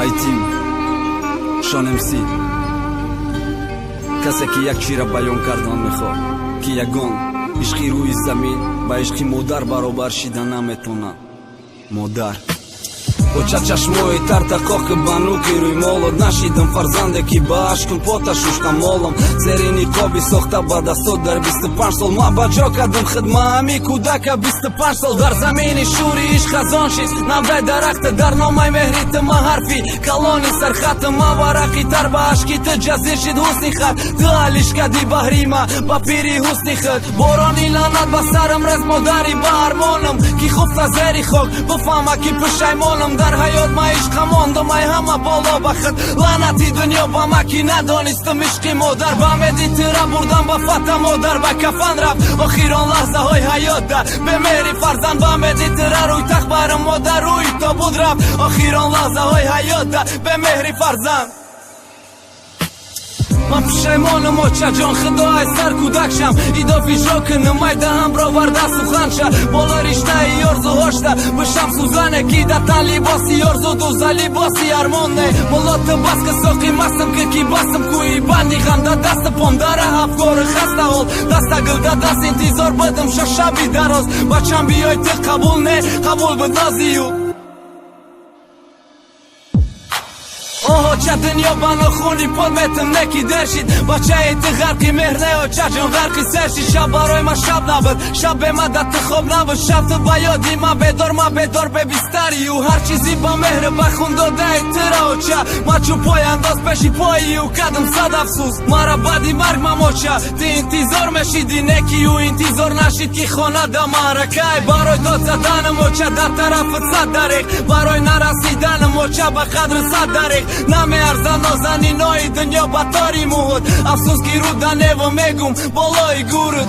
Айтим Шон МС, касе ки як чира баён кардан мехоҳ, ки ягон ишқи рӯи замин ба ишқи модар баробар шида наметонад. Модар. Оча, чашмои тарта қоқи ба нуки рӯймолот нашидам, фарзанде ки ба ашкум пота шуштам молам зери ниқоби сохта ба дастот. Дар 25 сол ма ба ҷо кардам хидма ҳами кӯдака. 25 сол дар замини шӯри ишқ хазон шид навдаи дарахта. Дар номаи меҳри ту ма ҳарфи калони сархати ма варақи тар ба ашки ту ҷазир шид ҳусни хат. Ту алиш кади баҳри ма ба пири ҳусни худ. Борони лаънат ба сарам рез, модари ба армонам, ки хуфта зери хок бифаҳма, ки пушаймонам. Дар ҳаёт ма ишқа мондам ай ҳама боло ба худ. Лаънати дунё ба ма, ки надонистам ишқи модар. Ба меди тира бурдам ба фата, модар ба кафан рафт охирон лаҳзаҳои ҳаётда бемеҳри фарзанд. Ба меди тира рӯй тахт барам, модар рӯи тобут рафт охирон лаҳзаҳои ҳаётда бемеҳри фарзанд. Ман пушаймонам, очаҷон, худо ай сар кӯдакшам идоф иҷро кунам, ай даҳам броварда суханша. Боло риштаи орзуҳошта бишам сӯзане, ки да тан либоси орзу дуза, либоси армон не. Мулло, ту бас ки соқи мастам ки басам кӯи банди ғам да дасти пом дара афкори хаста ҳол даста гул да даст интизор будам шашаби дароз. Бачам, биёй, ту қабул не, қабул буд нозию. Оҳоча, дунё ба нохуни под метам неки дер шид. Бачаи ту ғарқи меҳр не, очаҷон, ғарқи сер шид. Шаб барои ма шаб набуд, шаб бема да ту хоб набуд. Шаб ту ба ёди ма бедор, ма бедор бебистарию. Ҳар чизи ба меҳр ба хун додаи тура, оча, ма чу пойандоз пеши поию кадам. Сад афсӯс, мара баъди марг мамоча ту интизор мешиди, некию интизор нашид, ки хона да маъракай. Барои дод заданам, оча, дар тарафат сад дареқ, барои нарасиданам, оча, ба қадри сад дареқ. Намеарза нозанинои дунё ба тори муҳуд. Афсӯс, ки рӯ данево мегум болои гурут.